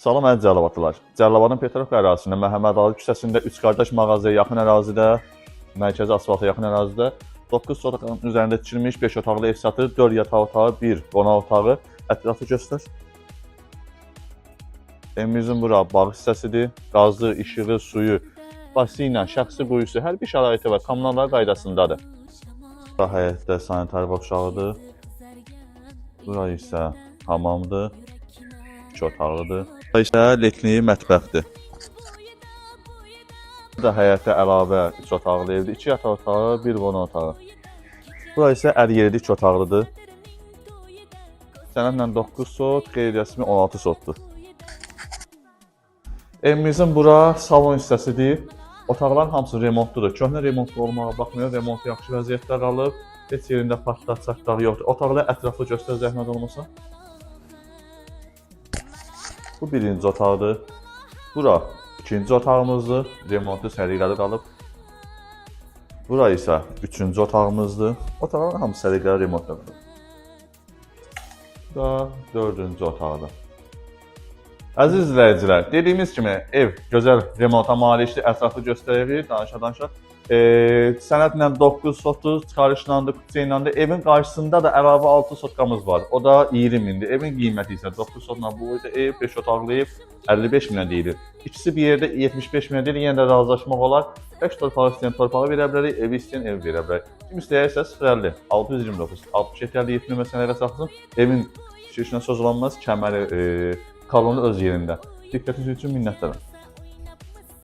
Salam əziz Cəlilabadlılar. Cəlilabadın Petrovka ərazisində Məhəmməd Ali küçəsində 3 qardaş mağazaya yaxın ərazidə, mərkəzi asfalta yaxın ərazidə 9 sotkanın üzərində tikilmiş 5 otaqlı ev satılır, 4 yataq otağı, 1 qonaq otağı. Ətrafı göstər. Evimizin bura bağ hissəsidir. Qazı, işığı, suyu, baseyni, şəxsi quyusu, hər bir şəraiti var. Kommunallar qaydasındadır. Bura həyətdə sanitar qovşağıdır. Bura isə hamamdır. 2 otaqlıdır. Bura isə letni mətbəxdir. Bu da həyətə əlavə 3 otaqlı evdir. 2 yataq otağı, 1 qonaq otağı. Bura isə ər yeridir, 2 otaqlıdır. Sənədlə 9 sot, qeyri-rəsmi 16 sotdur. Evimizin bura salon hissəsidir. Otaqların hamısı remontludur. Köhnə remontlu olmağa baxmayaraq remontu yaxşı vəziyyətdə qalıb. Heç yerində patlaq, çatlaq yoxdur. Otaqları ətraflı göstər zəhmət olmasa. Bu birinci otaqdır. Bura ikinci otağımızdır. Remontu səliqəli qalıb. Bura isə üçüncü otağımızdır. Otaqların hamısı səliqəli remontludur. Bu da dördüncü otaqdır. Əziz izləyicilər, dediyimiz kimi ev gözəl remonta malikdir. Ətraflı göstəririk, danışa-danışa. Sənədlə 9 sotdur, çıxarışla da, kupçe ilə də. Evin qarşısında da əlavə 6 sotkamız var. O da 20 mindir. Evin qiyməti isə 9 sotla bu boyda ev, 5 otaqlı ev 55 minə deyilir. İkisi bir yerdə 75 minə deyilir. Yenə də razılaşmaq olar. Tək torpağı istəyən torpağı verə bilərik, evi istəyən evi verə bilərik. Kim istəyərsə 050 629 67 57 nömrəsinə əlaqə saxlasın. Evin tikilişinə söz olunmaz, kəməri, kolonu öz yerində. Diqqətiniz üçün minnətdaram.